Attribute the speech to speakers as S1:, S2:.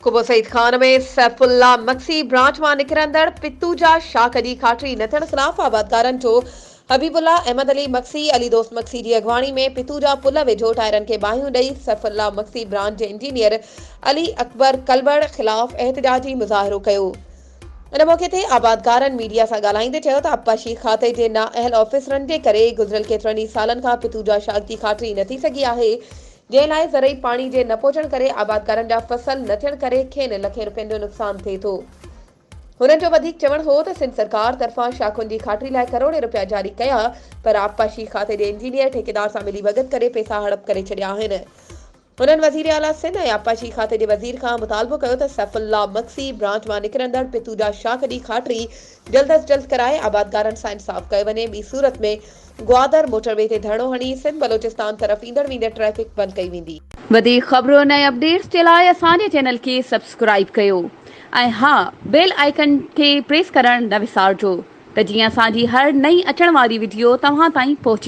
S1: قبو سعيد خان ۾ سيف الله Magsi branch مان نڪرندڙ پتوجا شاخ جي کاٽري نه ٿيڻ خلاف آبادگارن جو حبيب الله، احمد علي مگسي، علي دوست مگسي جي اڳواڻي ۾ پتوجا پل ويجهو ٽائرن کي باهيون ڏئي سيف الله مگسي برانچ جي انجنيئر علي اڪبر ڪلوڙ خلاف احتجاجي مظاهرو ڪيو. ان موقعي تي آبادگارن ميڊيا سان ڳالهائيندي چيو ته آبپاشي کاتي جي نااهل آفيسرن جي ڪري گذريل ڪيترن ئي سالن کان پتوجا شاخ جي کاٽري نه ٿي سگهي آهي جنهن لاء زرعي پاڻي جي نه پهچڻ ڪري آبادگارن جا فصل نه ٿيڻ ڪري کين لکين روپين جو نقصان ٿئي ٿو. هنن جو وڌيڪ چوڻ هو ته سنڌ سرڪار طرفان شاخن جي کاٽري لاء ڪروڙين روپيا جاري ڪيا پر آبپاشي کاتي جي انجنيئر ٺيڪيدار سان ملي ڀڳت ڪري پئسا هڙپ ڪري ڇڏيا آهن. هنن وزير اعليٰ سنڌ ۽ آبپاشي کاتي جي وزير کان مطالبو ڪيو ته سيف الله مگسي برانچ مان نڪرندڙ پتوجا شاخ جي کاٽري جلد از جلد ڪرائي آبادگارن سان انصاف ڪيو وڃي ٻي صورت ۾ گوادر موٽر وي تي ڌرڻو هڻي سنڌ بلوچستان طرف ايندڙ ويندڙ ٽريفڪ بند ڪئي ويندي.
S2: وڌيڪ خبرن ۽ اپڊيٽس جي لاء اسان جي چينل کي سبسڪرائيب ڪيو ۽ ها بيل آئيڪن کي پريس ڪرڻ نه وسارجو ته جيئن اسان جي هر نئين اچڻ واري وڊيو توهان تائين پهچي.